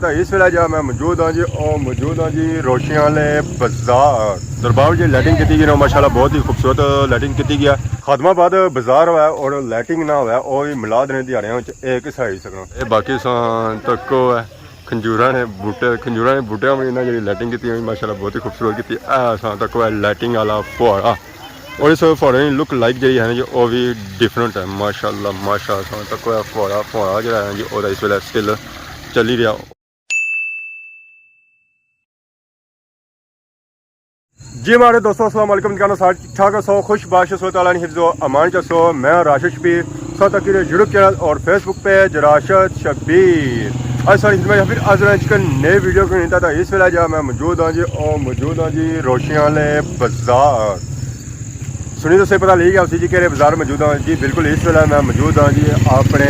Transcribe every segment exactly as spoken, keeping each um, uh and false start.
تے اس ویلے جا میں موجود ہاں جی، او موجود ہاں جی روشنیاں والے بازار۔ دربار جی لائٹنگ کیتی گئی نا، ماشاءاللہ بہت ہی خوبصورت لائٹنگ کیتی گیا۔ خادم آباد بازار ہوئے اور لائٹنگ نہ ہوئے، او وی میلاد نے دیہاڑیاں وچ ایک حصہ ہی سکنا۔ اے باقی ساں تکو ہے کھنجوراں نے بوٹے، کھنجوراں نے بوٹے میں انہاں جڑی لائٹنگ کیتی ہوئی، ماشاءاللہ بہت ہی خوبصورت کیتی۔ اے ساں تکو ہے لائٹنگ والا فوارہ۔ اور اس فوارے نی لک لائک جڑی ہے نا جی، او وی ڈفرنٹ ہے۔ ماشاءاللہ، ماشاءاللہ، تکو ہے فوارہ، فوارہ جڑا ہے نا جی، او دا اس ویلے سٹل چلی رہیا۔ جی ماڑے دوستو، السلام علیکم۔ کیا حال سارے ٹھیک ٹھاک ہسو، خوش باش ہسو، تعالیٰ نے حفظ و امان چ ہسو۔ میں راشد شبیر، ساتھ تک یوٹیوب چینل اور فیس بک پیج راشد شبیر۔ اج ساری خدمت پھر حاضر ہاں اک نئے ویڈیو کو نہیں تھا۔ اس ویلے جا میں موجود ہاں جی، او موجود ہاں جی روشنیاں والے بازار۔ سنی تو سے پتہ لگی گیا اسی جی کہڑے بازار موجود ہاں جی۔ بالکل اس ویلے میں موجود ہاں جی اپنے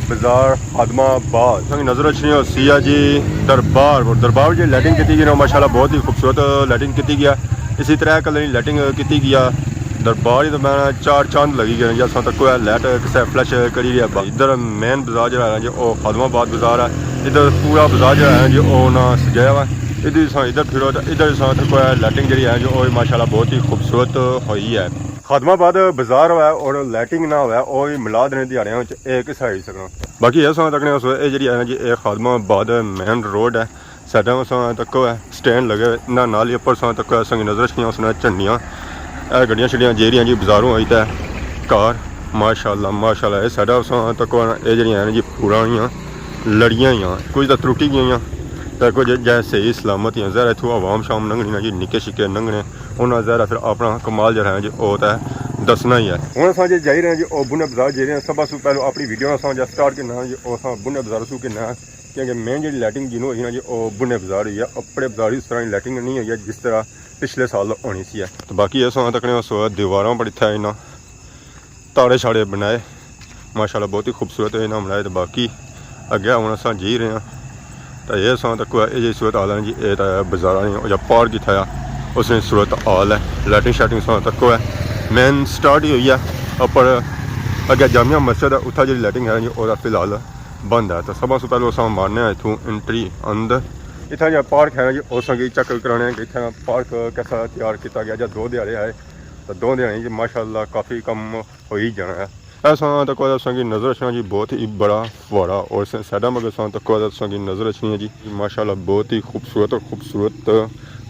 بازار خادم آباد۔ سنگ نظر اچھنی ہو سی آ جی دربار، اور دربار جی لائٹنگ کیتی گئی نا، ماشاءاللہ بہت ہی خوبصورت لائٹنگ کیتی گیا۔ اسی طرح کلر نی لائٹنگ کیتی گیا۔ دربار ہی تو میں چار چاند لگی گئے، جیسا تک کوئی لائٹ کسے فلش کری رہیا۔ ادھر مین بازار جڑا ہے جی، او خادم آباد بازار ہے۔ ادھر پورا بازار جڑا ہے جی، او نا سجایا ہوا ہے۔ ادھر ساں ادھر پھرو تو ادھر ساں تک کوئی لائٹنگ جڑی ہے جی، او ماشاءاللہ بہت ہی خوبصورت ہوئی ہے۔ خادم آباد بازار ہوئے اور لائٹنگ نہ ہوئے، او وی میلاد نے دیہاڑیاں وچ ایک حصہ ہی سکنا۔ باقی یہ ساں تکنے اس اے جڑی ہے نا جی، اے خادم آباد مین روڈ ہے۔ سائیڈاں ساں تکو ہے سٹینڈ لگے ہوئے، انہاں نال ہی اپر ساں تکو ہے سنگی نظر اچھنیاں اس نے جھنڈیاں۔ اے گڈیاں شڈیاں جیریاں جی بازاروں آئی تے کار۔ ماشاءاللہ، ماشاءاللہ، اے سائیڈاں ساں تکو ہے نا، اے جڑیاں ہیں نا جی پراݨیاں لڑیاں ہیاں، کچھ تاں ترٹی گئیاں تے کچھ جے صحیح سلامت ہیاں۔ ظاہر ہے اتھوں عوام شام لنگھنی نا جی، نکے شکے لنگھنے، انہاں ظاہر ہے پھر اپنا کمال جڑا ہے جی او تے دسنا ہی ہے۔ ہن اساں جے جائی رہے ہیں جی او بنے بازار جائی رہے ہیں، سب سوں پہلو اپنی ویڈیو اساں جا سٹارٹ کرنا ہے جی، او اساں بنے بازار سوں کرنا ہے۔ کیونکہ مین جڑی لائٹنگ جنوں ہوئی نا جی، او بنے بازار ہوئی ہے، اپنے بازار اس طرح لائٹنگ نہیں ہوئی ہے جس طرح پچھلے سال ہونی سی ہے۔ تو باقی اساں تکنے اس دیواراں پر اتھا انہاں تاڑے شاڑے بنائے، ماشاءاللہ بہت ہی خوبصورت انہاں بنائے۔ تو باقی اگے ہن اساں جی رہے ہیں، تو یہ اساں تک اے جی صورت حال ہے جی، اے تے بازاراں نی یا پارک جتھا آ، اس نی صورت حال ہے۔ لائٹنگ شائٹنگ اساں تک ہے، مین سٹارٹ ہی ہوئی ہے، پر اگے جامع مسجد ہے، اتھا جڑی لائٹنگ ہے جی، او فی الحال بند ہے۔ تو سب سے پہلے اساں مارنے ہیں اتھوں انٹری اندر۔ اتھا جا پارک ہے نا جی، اساں کی چیک کرانے ہیں کہ اتھا پارک کیسا تیار کیتا گیا۔ جا دو دیہاڑے آئے تو دو دیہاڑے جی ماشاءاللہ کافی کم ہوئی جانا ہے۔ ایسا تک اساں کی نظر اچھنا جی بہت ہی بڑا فوارہ، اور اس سائیڈاں مگر اساں تک اساں کی نظر اچھنی ہے جی ماشاءاللہ بہت ہی خوبصورت اور خوبصورت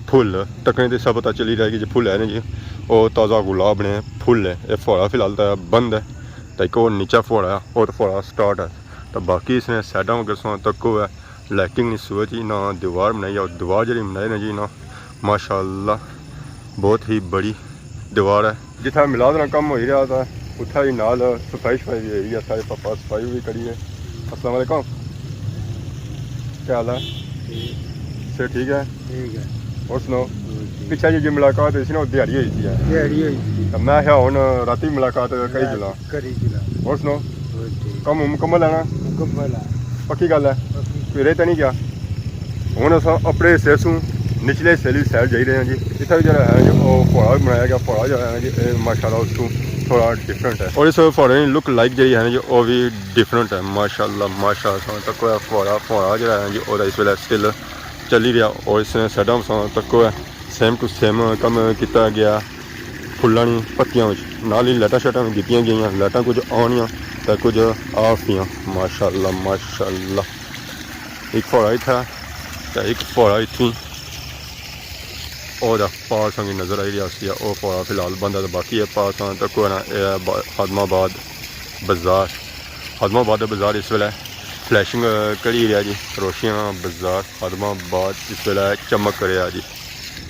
پھول۔ تکنے تے سب پتہ چلی رہا ہے کہ جی پھول ہے نا جی، او تازہ گلاب نے پھول ہے۔ اے فوارہ فی الحال تے بند ہے، تے ایک اور نیچا فوارہ ہے، اور فوارہ سٹارٹ ہے۔ تے باقی اس نے سائیڈاں مگر اساں تک ہے لائٹنگ نی صورت ہی نہ دیوار بنائی ہے، اور دیوار جڑی بنائی نا جی نا ماشاءاللہ بہت ہی بڑی دیوار ہے۔ جتھا میلاد نا کم ہوئی رہا تھا، اتھا ہی نال صفائی شفائی بھی ہوئی ہے، سارے پاپا صفائی بھی کری ہے۔ السلام علیکم، کیا حال ہے؟ ٹھیک۔ سے ٹھیک ہے؟ ٹھیک ہے۔ اور سناؤ؟ ہاں، ٹھیک۔ پچھے جی، جی ملاقات ہوئی سی نا، وہ دیہاڑی ہوئی سی ہے۔ دیہاڑی ہوئی سی۔ تو میں کہیا ہن راتی ملاقات کری چلاں۔ کری چلاں۔ اور سناؤ؟ ہاں، ٹھیک۔ کم مکمل ہے نا؟ مکمل ہے۔ پکی گل ہے؟ پکی۔ کوئی رہ تے نہیں گیا؟ ہن اساں اپنے حصے سوں نچلے حصے آلی سائیڈ جائی رہے ہیں جی۔ اتھا بھی جڑا ہے جی، او فوارہ بھی بنایا گیا، فوارہ جڑا ہے جی، اے ماشاءاللہ اس سوں تھوڑا ڈفرنٹ ہے۔ اور اس فوارے نی لک لائک جڑی ہے نا جی، او بھی ڈفرنٹ ہے۔ ماشاءاللہ، ماشاءاللہ، تکو ہے فوارہ، فوارہ جڑا ہے جی، او اس ویلے سٹل چلی رہیا۔ اور اس سائیڈاں اساں تکو ہے سیم ٹو سیم کم کیتا گیا پھلاں نی پتیاں وچ، نال ہی لائٹاں شائٹاں وی دتیاں گئیاں۔ لائٹاں کچھ آنیاں تے کچھ آفیاں۔ ماشاءاللہ، ماشاءاللہ۔ ایک فوارہ اتھا تے ایک فوارہ اتھی۔ او دا پار سنگی نظر آئی رہیا سی، او فوارہ فی الحال بند ہے، تے باقی اے پار ساں تکو ہے نا، اے با-، خادم آباد بازار۔ خادم آباد بازار اس ویلے فلیشنگ کری رہیا جی، روشنیاں بازار خادم آباد اس ویلے چمک رہیا جی۔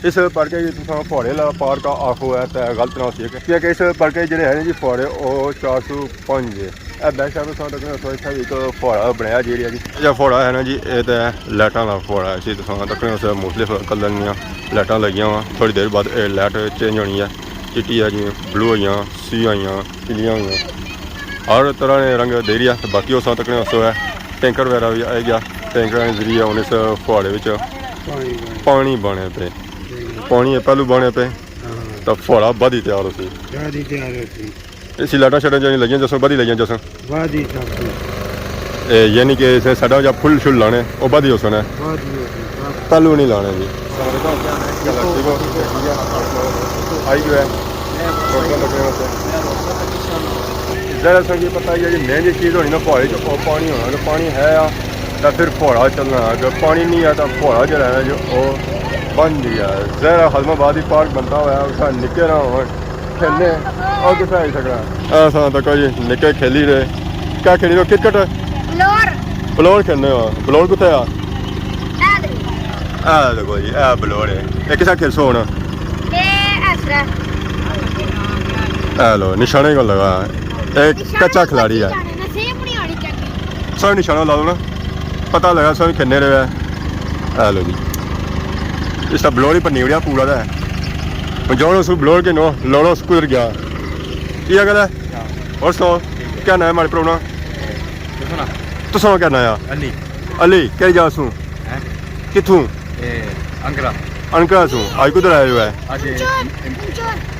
اس پارکے کی تساں فوارے آلا پارک آخو ہے تے غلط نہ ہوسی، کیونکہ اس پارکے جڑے ہیں جی فوارے او چار سو پنج ہے۔ اے بیک سائیڈ تساں تکنے ہو اتھا ایک فوارہ بنایا جی رہیا جی۔ اے جا فوارہ ہے نا جی، اے تے لائٹاں آلا فوارہ ہے، اسی تساں تکنے ہو مختلف کلر نیاں لائٹاں لگیاں وا۔ تھوڑی دیر بعد اے لائٹ چینج ہونی ہے، چٹی ہے جی، بلو ہوئیاں، سیاہ ہوئیاں، پیلیاں ہوئیاں، ہر طرح نے رنگ دے رہیا۔ تے باقی اساں تکنے ہو ہے ٹینکر وغیرہ بھی آئی گیا، ٹینکراں نے ذریعے ہن اس فوارے وچ پانی بنے۔ پانی بنے پے۔ پانی اے پہلو بنے پے، ہاں۔ تاں فوارہ بعد ہی تیار ہوسی۔ بعد ہی تیار ہوسی۔ اسی لائٹاں شائٹاں جیہڑیاں لگیاں جسن، بعد ہی لگیاں جسن۔ بعد ہی سب کچھ۔ اے، یعنی کہ اسے سائیڈاں جا پھل شل لانے، او بعد ہی ہوسن۔ ہاں جی، ہاں جی، ہاں۔ پہلو نہیں لانے جی۔ السلام علیکم۔ کیا حال ہے؟ ٹھیک ہو؟ آئی جو ہے۔ ظاہر ہے سب کو پتہ ہی ہے کہ مین جی چیز ہونی نا پہاڑی چ، او پانی ہونا، اگر پانی ہے آ، تاں پھر پہاڑا چلنا ہے، اگر پانی نہیں ہے تاں پہاڑا جڑا ہے جو او بند ہی ہے۔ ظاہر ہے خادم آباد ہی پارک بنتا ہوا ہے، اتھا نکے نہ ہون، کھیلنے، اور کتھے آئی سکنا؟ ایسا تک جی نکے کھیلی رہے۔ کیا کھیلی رہے؟ کرکٹ؟ بلور۔ بلور کھیلنے ہو؟ بلور کتھے آ؟ اے دیکھو۔ اے دیکھو جی، اے بلور ہے۔ اے کسا کھیلسو ہن؟ اے ایسرا۔ اے لو، نشانے کو لگا۔ اے نشانہ کچا کھلاڑی ہے۔ نصیب نہیں ہونی چاہیے۔ سو نشانہ لا لو نا۔ پتہ لگا سو کھیلنے رہے۔ اے لو جی۔ اس طرح بلور ہی پنی اڑیا پورا دا ہے۔ ہن جو اس بلور کے نو، لوڑو اس کدھر گیا۔ یہ گل ہے؟ اور سناؤ، کیا نام ہے ہمارے پرونا؟ تساں؟ تساں کیا نام ہے؟ علی۔ علی، کہڑی جا سوں؟ ہیں؟ کتھوں؟ اے، انکرا۔ انکرا سوں۔ آج کدھر آئے ہوئے؟ آج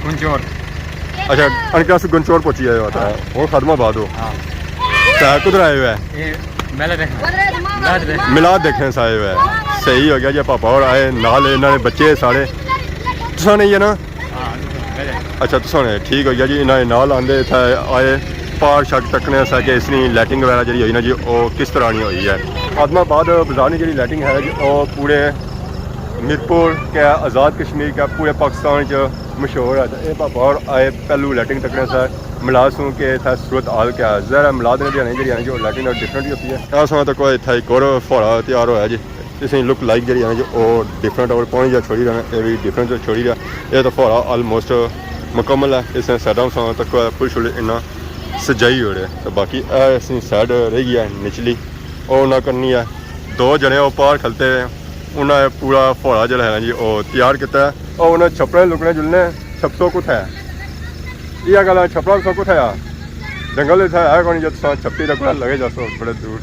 کنچور۔ اچھا، انکرا سوں گنچور پہنچی آئے ہو تھا۔ ہاں۔ ہن خادم آباد ہو۔ ہاں۔ تے کدھر آئے ہوئے؟ اے، میلہ دیکھنے۔ میلہ دیکھنے۔ میلاد دیکھنے سے آئے ہوئے۔ صحیح ہو گیا جی، پاپا اور آئے نال، انہاں نے بچے سارے۔ تساں نہیں ہے نا؟ اچھا، تساں نے ٹھیک ہوئی گیا جی، انہاں نے نال آندے اتھے آئے، پار شک تکنے سا کہ اس نی لیٹنگ وغیرہ جڑی ہوئی نا جی، او کس طرح نی ہوئی ہے۔ خادم آباد بازار نی جڑی لیٹنگ ہے جی، او پورے میرپور کے، آزاد کشمیر کے، پورے پاکستان چ مشہور ہے۔ تے اے پاپا اور آئے پہلو لیٹنگ تکنے سا، ملاد سوں کہ اتھے صورت حال کیا ہے۔ ظاہر ہے ملاد نے دیہاڑے جڑی ہے نا جی، او لیٹنگ نال ڈفرنٹ ہی ہوتی ہے۔ تاں اساں تک اتھے ایک اور پھوڑا تیار ہویا جی۔ اس نی لک لائک جڑی ہے نا جو او ڈفرنٹ، اور پانی جا چھوڑی رہنا، اے وی ڈفرنٹ چھوڑی رہیا۔ اے تاں پھوڑا آلموسٹ مکمل ہے۔ اس نے سائیڈاں ساں تک پھل شل انہاں سجائی ہوڑے۔ تے باقی اے اس نی سائیڈ رہ گئی ہے نچلی، او نہ کرنی ہے۔ دو جنے او پار کھلتے ہیں، انہاں نے پورا پھوڑا جڑا ہے نا جی او تیار کیتا ہے۔ او انہاں چھپڑے لکنے جلنے، چھپسو کتھے ہے؟ یہ گل ہے، چھپڑا سو کتھے ہے؟ جنگل اتھے ہے کونی جو تساں چھپی تے کتھے لگے جاسو بڑے دور۔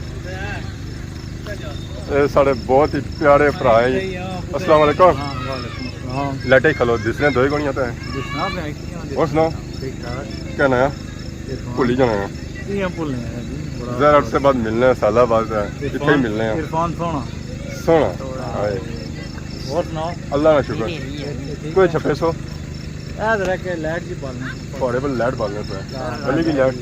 اے ساڑے بہت ہی پیارے بھرا ہیں۔ السلام علیکم۔ ہاں، وعلیکم السلام۔ لیٹے کھلو، دسنے دوئی کونی آتا ہے۔ دسنا پہ کیا دسنا؟ اور سناؤ؟ ٹھیک ٹھاک۔ کیا نام ہے؟ عرفان۔ بھولی جانا ہے۔ کیاں بھولنے ہیں جی، بڑا ظاہر عرصے بعد ملنے ہیں، سالہ بعد ہے۔ اتھے ہی عرفان، ملنے ہیں۔ عرفان سوہنا۔ سوہنا۔ سوہنا۔ ہائے۔ اور سناؤ؟ اللہ کا شکر۔ ٹھیک ہے، ٹھیک ہے۔ کوئی چھپے سو؟ اے ذرا کہ لائٹ جی بالنے۔ تھوڑے بل لائٹ بالنے پہ۔ ہاں، بلی کی لائٹ؟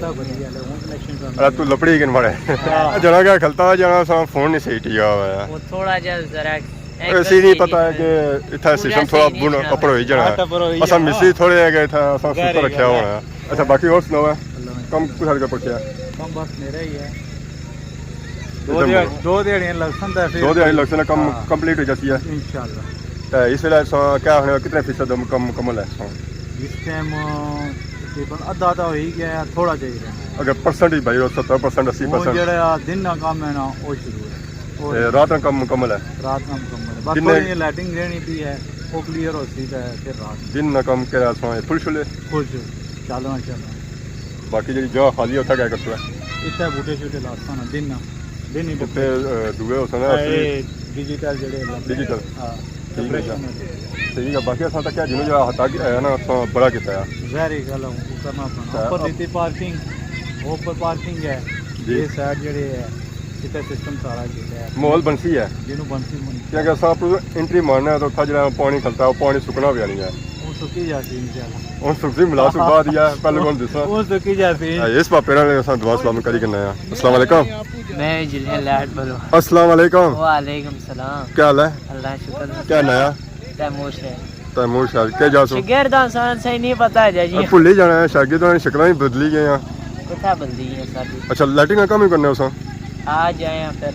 تب بلی والے ہوں کنیکشن کرنا۔ ارے تو لپڑی کن مارے۔ ہاں۔ جنا کیا کھلتا جنا سا فون نہیں صحیح ٹھیک ہوا ہے۔ وہ تھوڑا جہا ذرا اسی نہیں پتا ہے کہ اتھا سسٹم تھوڑا بن اپر ہوئی جانا ہے۔ ہاں، اپر ہوئی اساں جانا۔ مستری تھوڑے ہیں کہ اتھا اساں ظاہر سوتا ہے رکھیا ہونا ہے۔ اچھا، باقی اور سناؤ ہے؟ اللہ کا کم شکر۔ کس حد کا پکیا؟ کم بس میرا ہی ہے۔ دو ادھر دیہاڑ-، مڑو۔ دو دیہاڑیاں لگسن تے پھر دو دیہاڑیاں لگسن، کم ہاں۔ کمپلیٹ ہو جاسی ہے۔ انشاءاللہ۔ تے اس ویلے اساں کیا آخنے، کتنے فیصد کم مکمل ہے اساں؟ اس ٹائم تقریباً ادھا تاں ہو ہی گیا ہے، تھوڑا جہا ہی رہنا ہے۔ اگر پرسنٹ ہی بھائی، ستر پرسنٹ، اسی پرسنٹ۔ ہن جیڑا دن نا کم ہے نا، او شروع ہے۔ او تے رات نا کم مکمل ہے؟ رات نا مکمل ہے، بس تھوڑی جہی لیٹنگ رہنی پی ہے، او کلیئر ہوسی تے پھر رات۔ دن نا کم کہڑا اساں فل شل ہے؟ فل شل، چالو انشاءاللہ۔ باقی جیڑی جگہ خالی ہے، اتھا کیا کرسو ہے؟ اتھا بوٹے شوٹے لاساں نا، دن نا، دن ہی اتھے، اے، دوئے ہوسن نا، اے، اصلی ڈیجیٹل جیڑے لگے۔ ڈیجیٹل۔ ہاں۔ ٹھیک ہے۔ ڈپریشن ہے۔ صحیح ہے، باقی اساں تک کیا جنوں جیڑا ہتھا کی-، ہے نا، اساں بڑا کیتا ہے۔ ظاہر ہے گل ہے، ہن کرنا پڑنا۔ تے اوپر اب دتی پارکنگ، اوپر پارکنگ ہے، جی۔ یہ سائیڈ جیڑے ہے، اتھے سسٹم سارا کیتا ہے۔ ماحول بنسی ہے۔ جنوں بنسی بنسی۔ کیونکہ اساں اپر انٹری مارنا ہے تو اتھا جیڑا پانی کھلتا ہے، وہ پانی سکنا بھی نہیں ہے۔ ہن سکی جاسی انشاءاللہ۔ ہن سکی ملاسوں بعد ہی ہے، پہلے کون دسنا؟ ہن سکی جاسی۔ ہاں، اس پاپے نال اساں دعا سلام کری کنے آں۔ السلام علیکم۔ میں جلے لائٹ بولو۔ السلام علیکم۔ وعلیکم السلام۔ کیا حال ہے؟ اللہ شکر۔ کیا ناں ہے؟ تیمور شاہ۔ تیمور شاہ، کیا جا سو؟ شاگرد آں سان، صحیح نہیں پتا ہے جی۔ بھلی جانا ہے، شاگرد آں شکلاں ہی بدلی گئے ہیں۔ کتھا بدلی گئے ساری؟ اچھا، لیٹنگ کا کم ہی کرنے ہو سان؟ آ جائے ہیں پھر۔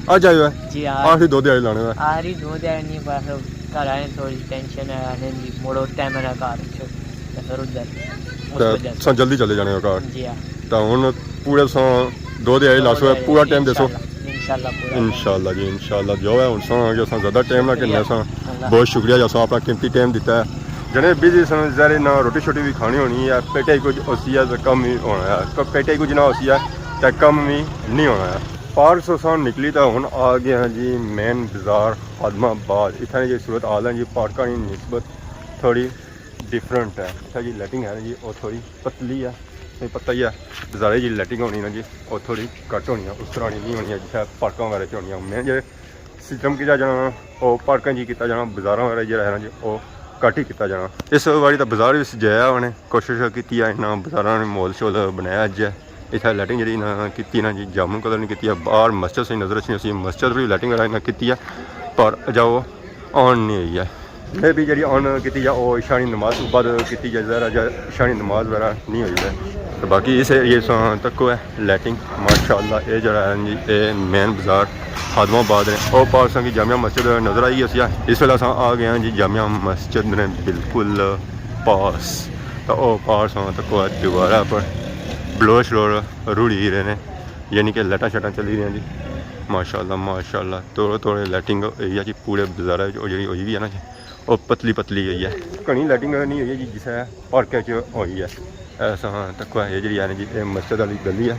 آ جائے ہوئے؟ جی، آ۔ آخری دو دیہاڑی لانے ہوئے۔ آخری دو دیہاڑی نہیں، بس گھر آئے تھوڑی ٹینشن ہے، آنے دی مڑو ٹائم ہے گھر چ، تے پھر ادھر۔ اس تے وجہ سے۔ سان جلدی چلے جانے ہو گھر؟ جی ہاں۔ تے ہن پورے سان دو دیہاڑی لاسو ہے، پورا ٹائم دیسو۔ انشاءاللہ، انشاءاللہ پورا۔ انشاءاللہ جی، انشاءاللہ۔ جو ہے ہن سان آ گیا، سان زیادہ ٹائم نہ شکریہ۔ گھننے سان۔ اللہ۔ بہت شکریہ جاسو، اپنا قیمتی ٹائم دیتا ہے۔ جنے بزی سن، ظاہر نہ روٹی شوٹی بھی کھانی ہونی ہے، پیٹے کچھ ہوسی ہے تو کم ہی ہونا ہے، ک-، پیٹے کچھ نہ ہوسی ہے تو کم بھی نہیں ہونا ہے۔ پارک سو سان نکلی تو ہن آ گئے ہیں جی مین بازار خادم آباد۔ اتھاں جی صورت حال ہے جی پارکاں نی نسبت تھوڑی ڈفرنٹ ہے۔ اتھاں جی لیٹنگ ہے جی، او تھوڑی پتلی ہے۔ تساں پتہ ہی ہے، بازارے جی لائٹنگ ہونی نا جی، او تھوڑی گھٹ ہونی ہے، اس طرح نی نی ہونی ہے جسے پارکاں وغیرہ چ ہونی ہے۔ میں جے سسٹم کیتا جانا، او پارکاں جی کیتا جانا، بازاراں وغیرہ جیڑا ہے نا جی، او گھٹ ہی کیتا جانا۔ اس واری تاں بازار وی سجایا انہیں، کوشش کیتی ہے انہاں بازاراں نے ماحول شول بنایا۔ اج اتھے لائٹنگ جیڑی انہاں کیتی نا جی، جامن کلر نی کیتی ہے، باہر مسجد سی نظر اچھنی سی، مسجد وی لائٹنگ وغیرہ انہاں کیتی ہے، پر اجاں او آن نی ہوئی ہے۔ میں بھی جیڑی آن کیتی جا، او عشاء نی نماز تو بعد کیتی جا، ظاہر ہے جا عشاء نی نماز وغیرہ نی ہوئی ہے۔ تو باقی اس ایریے ساں تکو ہے لائٹنگ، ماشاءاللہ۔ اے جیڑا ہے جی، اے مین بازار خادم آباد نے۔ او پار ساں کی جامع مسجد نظر آئی ہوسی ہے۔ اس ویلے اساں آ گئے ہیں جی جامع مسجد نے بالکل پاس۔ تو او پار ساں تکو ہے دیوارہ پر بلوچ لوگ روڑی رہے نے، یعنی کہ لائٹاں شائٹاں چلی رہی ہیں جی۔ ماشاءاللہ، ماشاءاللہ، توڑے توڑے لائٹنگ ہوئی ہے جی پورے بازارہ وچ، او جیڑی ہوئی وی ہے نا جی، او پتلی پتلی ہوئی ہے۔ گھنی لائٹنگ نی ہوئی ہے جی، جسے پارک وچ ہوئی ہے۔ ایسا تکو ہے، اے جیڑی ہے نا جی، اے مسجد والی گلی ہے۔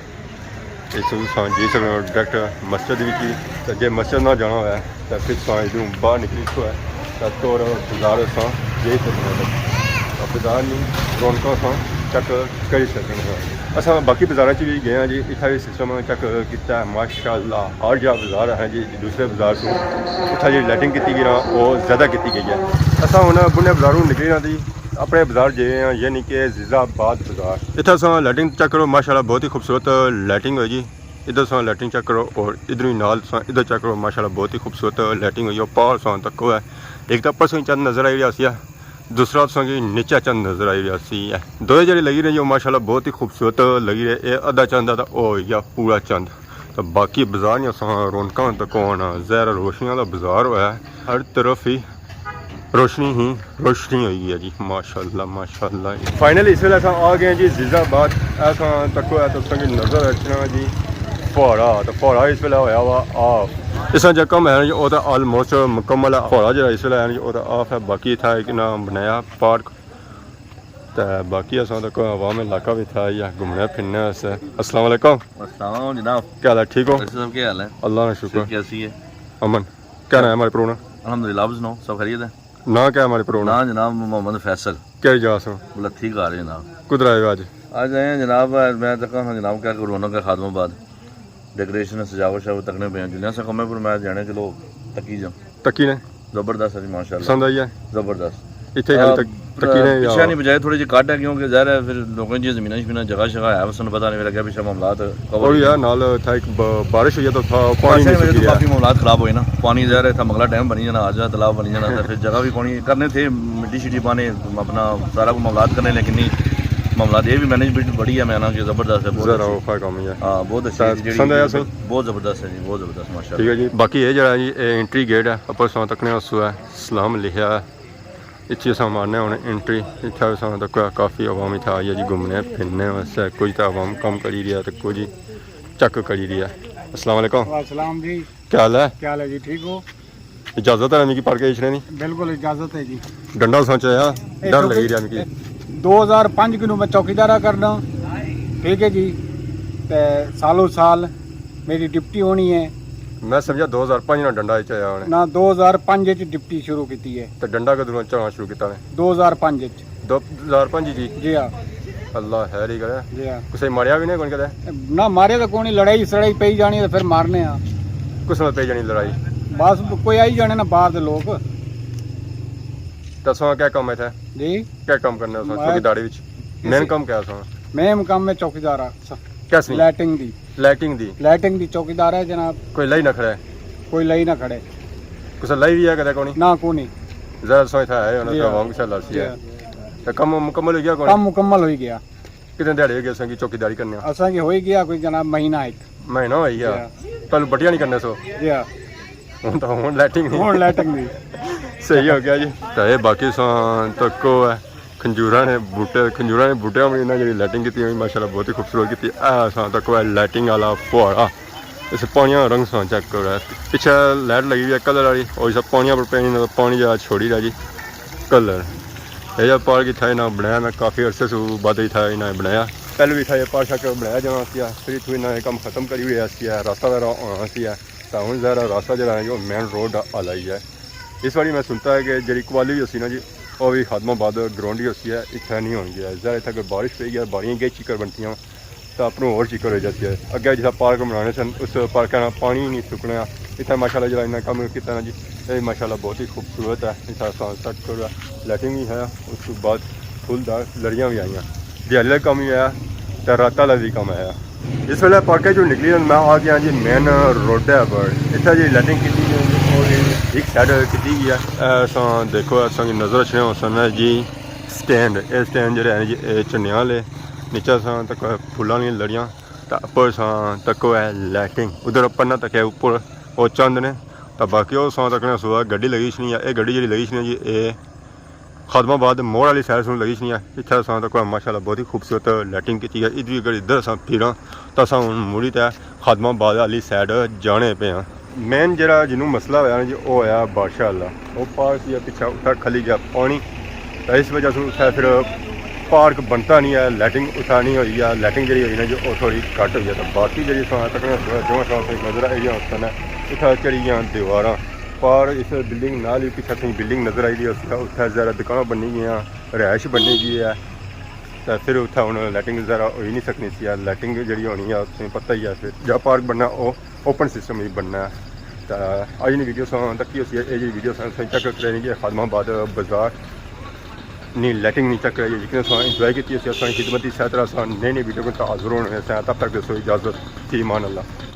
اس توں تساں جائی سکنے ہو ڈائریکٹ مسجد وچ ہی۔ تے جے مسجد نہ جانا ہوئے، تے پھر تساں ادھروں باہر نکلی سکو ہے، تے تور بازار تساں جائی سکنے ہو۔ تے بازار نی رونقاں تساں چیک کری سکنے ہو۔ اساں باقی بازاراں چ وی گئے ہاں جی، اتھا وی سسٹم چیک کیتا ہے۔ ماشاءاللہ، ہر جا بازار ہے جی، دوسرے بازار سوں اتھا جی لائٹنگ کیتی گئی نا، او زیادہ کیتی گئی ہے۔ اساں ہن بنھے بازاروں نکلی نا جی، اپنے بازار جائے ہاں، یعنی کہ عزیز آباد بازار۔ اتھا تساں لائٹنگ چیک کرو، ماشاءاللہ بہت ہی خوبصورت لائٹنگ ہوئی جی۔ ادھر تساں لائٹنگ چیک کرو اور ادھر ہی نال تساں ادھر چیک کرو، ماشاءاللہ بہت ہی خوبصورت لائٹنگ ہوئی ہے۔ پار تساں تکو ہے، ایک تاں پرسوں چند نظر آئی رہیا سی، دوسرا تساں کی نیچا چند نظر آئی رہیا سی۔ دوئے جیڑے لگی رہے جو ماشاءاللہ بہت ہی خوبصورت لگی رہے۔ اے ادھا چند ہے تاں او ہوئی گیا پورا چند۔ تاں باقی بازار نیاں تساں رونقاں تکو نا، ظاہر روشنیاں دا بازار ہویا ہے، ہر طرف ہی روشنی ہی روشنی ہوئی گئی ہے جی، ماشاءاللہ، ماشاءاللہ۔ فائنلی اس ویلے اساں آ گئے ہیں جی عزیز آباد۔ اساں تکو ہے تساں کی نظر اچھنا جی فوارہ، تے فوارہ اس ویلے ہویا ہوا آف۔ اساں جا کم ہے جی، او تے آلموسٹ مکمل ہے۔ فوارہ جیڑا اس ویلے ہے جی، او تے آف ہے، باقی اتھا ایک نا بنایا پارک۔ تے باقی اساں تکو عوام علاقہ وی اتھا آئی ہے گھومنے پھرنے واسطے۔ السلام علیکم۔ السلام جناب۔ کیا حال ہے؟ ٹھیک ہو؟ ڈاکٹر صاحب، کیا حال ہے؟ اللہ نا شکر۔ صحت کیسی ہے؟ امن۔ کیا نام ہے ہمارے پرو نا؟ الحمدللہ، آپ سناؤ، سب خیریت ہے؟ نام کیا ہے ہمارے پرو نا؟ نام جناب محمد فیصل۔ کہڑی جگہ سو؟ بلتھی گھر ہے جناب۔ کدھر آئے ہو آج؟ آج آئے ہیں جناب، میں تکا ہاں جناب، کیا کروں، انہوں کے خادم آباد ڈیکوریشن، سجاوٹ شجاوٹ تکنے پہ ہیں۔ جنہیں سے کمے پر میں جانے، چلو تکی جاؤں۔ تکی نے؟ زبردست ہے جی، ماشاءاللہ۔ پسند آئی ہے؟ زبردست۔ اتھے خالی آ، تک-، تکی نے یا؟ پچھے نہیں بجائے، تھوڑی جی گھٹ ہے، کیونکہ ظاہر ہے پھر لوکاں جی زمیناں شمیناں جگہ شگہ ہے، پسند پتہ نہیں لگا، پچھے معاملات کور اور ہی یار نال تھا ایک ب-، بارش ہوئی ہے تو تھا، پانی بارشیں نہیں وجہ تو سکی رہا۔ کافی معاملات خراب ہوئے نا۔ پانی ظاہر ہے تھا مگلا ڈیم بنی جانا، آج تالاب بنی جانا، تو پھر جگہ بھی کونی کرنے تھے، مٹی شٹی پانے، اپنا سارا کوئی معاملات کرنے، لیکن نہیں، معاملات یہ بھی مینجمنٹ بڑی ہے، میں نا کہ زبردست ہے، بہت ذرا اچھی۔ اوکھا کام ہی ہے۔ ہاں، بہت اچھی تے ہے جی، پسند آیا سو؟ بہت زبردست ہے جی، بہت زبردست، ماشاءاللہ۔ ٹھیک ہے جی، باقی یہ جڑا جی، یہ انٹری گیٹ ہے، اوپر سو تکنے اس ہے سلام لکھیا ہے۔ اتھے اساں مارنے ہن انٹری، اتھے اساں تک کافی عوام اتھے آئی ہے جی گھومنے پھرنے واسطے، کچھ تے عوام کم کری رہی ہے تے کچھ چیک کری رہی ہے۔ السلام علیکم۔ وعلیکم السلام جی۔ کیا حال ہے؟ کیا حال ہے جی؟ ٹھیک ہو؟ اجازت ہے میکی پارک اچھنے نی؟ بالکل اجازت ہے جی۔ ڈنڈا سوچا ہے، اے ڈر چوکی-، لگی رہیا میکی۔ دو ہزار پنج کنوں میں چوکیدارا کرنا، ٹھیک ہے جی، تے سالوں سال میری ڈپٹی ہونی ہے۔ میں سمجھا دو ہزار پنج نا ڈنڈا اچ آیا ہونے۔ نہ، دو ہزار پنج اچ ڈپٹی شروع کیتی ہے۔ تے ڈنڈا کدوں چڑھنا شروع کیتا نے؟ دو ہزار پنج اچ۔ دو ہزار پنج جی؟ جی ہاں۔ اللہ خیر ہی کرے۔ جی ہاں۔ کسے ماریا بھی نہیں کون کدے؟ نہ، ماریا تو کونی، لڑائی سڑائی پئی جانی تو پھر مارنے ہاں۔ کس نال پئی جانی لڑائی؟ بس کوئی آئی جانے نا باہر دے لوگ۔ دسو کیا کم ہے اتھے؟ جی؟ کیا کم کرنے ہو میں چوکیداری وچ؟ مین کم کیا ہے؟ مین کم میں چوکیدار ہاں۔ کس نی؟ لائٹنگ دی۔ لائٹنگ دی؟ لائٹنگ دی چوکیدار ہے جناب۔ کوئی لائی نہ کھڑے؟ کوئی لائی نہ کھڑے۔ کسے لائی بھی ہے کدے کونی؟ نہ کونی۔ ظاہر سو اتھا ہے، انہاں جی تے ہاں۔ عوام کسے لاسی جی ہے۔ ہاں۔ تے کم مکمل ہوئی گیا کونی؟ کم مکمل ہوئی گیا۔ کتنے دیہاڑے ہوئی گئے اساں کی چوکیداری کرنے آ؟ اساں کی ہوئی گیا کوئی جناب مہینہ ایک۔ مہینہ ہوئی گیا؟ جی ہاں۔ پہلے بٹیاں نہیں کرنے سو؟ جی ہاں۔ ہن تو ہن لائٹنگ نہیں۔ ہن لائٹنگ نہیں۔ صحیح ہو گیا جی۔ تے اے باقی ساں تکو ہے کھنجوراں نے بوٹے، کھنجوراں نے بوٹے ہم انہاں جڑی لائٹنگ کیتی ہوئی ماشاءاللہ بہت ہی خوبصورت کیتی۔ اے ساں تکو ہے لائٹنگ والا فوارہ۔ اس پانیاں نا رنگ ساں چیک کرو۔ پچھے لائٹ لگی ہوئی ہے کلر والی، اور اس پانیاں پر پینی نہ پانی جا چھوڑی رہا جی کلر۔ اے جا پارک اتھا انہاں بنایا نا، کافی عرصے سے بعد اتھا انہاں بنایا۔ پہلے بھی اتھا یہ پارک شارک بنایا جانا سی، پھر اتھوں انہاں یہ کم ختم کری ہویا سی، راستہ وغیرہ ہونا سی۔ تاں ہن ظاہر ہے راستہ جڑا ہے، او مین روڈ آلا ہی ہے۔ اس واری میں سنتا ہے کہ جڑی قوالی ہوئی سی نا جی، او وی خادم آباد گراؤنڈ ہی ہوسی ہے، اتھے نہیں ہون گیا۔ ظاہر ہے اتھے اگر بارش پئی گیا، باریاں گئی چکر بنتیاں، تاں اپروں ہور چکر ہوئی جاسی ہے۔ اگے جتھا پارک بنانے سن، اس پارکاں نا پانی ہی نہیں سکنا۔ اتھے ماشاءاللہ جڑا انہاں کم کیتا نا جی، اے ماشاءاللہ بہت ہی خوبصورت ہے۔ اتھے اساں چیک کرو، لائٹنگ وی ہے، اس تو بعد پھول دار لڑیاں وی آئیاں۔ دیہاڑی آلا کم وی ہے، تے رات آلا وی کم ہے۔ اس ویلے پارک چوں نکلی ہن میں آ گیا جی مین روڈ اپر۔ اتھے جی لائٹنگ کیتی گئی ہے، اور ایک سائیڈ کیتی گئی ہے۔ اے اساں دیکھو، اساں کی نظر اچھنے ہو سن جی سٹینڈ۔ اے سٹینڈ جڑے ہیں جی، اے چنیاں والے۔ نیچے اساں تک پھلاں والی لڑیاں، تے اپر اساں تک ہے لائٹنگ۔ ادھر اپر نہ تک ہے، اوپر او چند نے۔ تے باقی او اساں تک نہ سوا گڈی لگی شنی ہے۔ اے گڈی جڑی لگی شنی ہے جی، اے خادم آباد موڑ والی سائیڈ سوں لگی شنی ہے۔ اتھے اساں تک ماشاءاللہ بہت ہی خوبصورت لائٹنگ کیتی ہے۔ ادھر اگر ادھر اساں پھراں تاں اساں ہن مڑی تے خادم آباد والی سائیڈ جانے پے ہاں۔ مین جڑا جنوں مسئلہ ہویا نا جی، او ہویا بارشاں والا۔ او پارک یا پچھا اتھا کھلی گیا پانی، تے اس وجہ سے اتھا پھر پارک بنتا نہیں ہے، لائٹنگ اتھا نہیں ہوئی ہے۔ لائٹنگ جڑی ہوئی نا جی، او تھوڑی گھٹ ہوئی ہے۔ تے باقی جڑی اساں تک نظر آئی رہی ہے، اتھا چڑھی گیاں دیواراں۔ پار اس بلڈنگ نال ہی پچھے تھیں بلڈنگ نظر آئی دی ہوسی، اتھے ذرا دکان بنی گئی ہیں، رہائش بنی گئی ہے، تے پھر اتھے ہن لائٹنگ ذرا ہوئی نہیں سکنی سی۔ لائٹنگ جڑی ہونی ہے، تساں پتہ ہی ہے، پھر جا پارک بننا، او اوپن سسٹم ہی بننا ہے۔ تے اج نی ویڈیو ساں تکی ہوسی، اے جی ویڈیو ساں تساں چیک کریں گے خادم آباد بازار نی لائٹنگ نی چیک کرائی، جتنے ساں انجوائے کیتی ہوسی، اساں خدمتی ساتھ رہا ساں، نئی نئی ویڈیو کو حاضر ہونے سے، تب تک دوستو اجازت، فی امان اللہ۔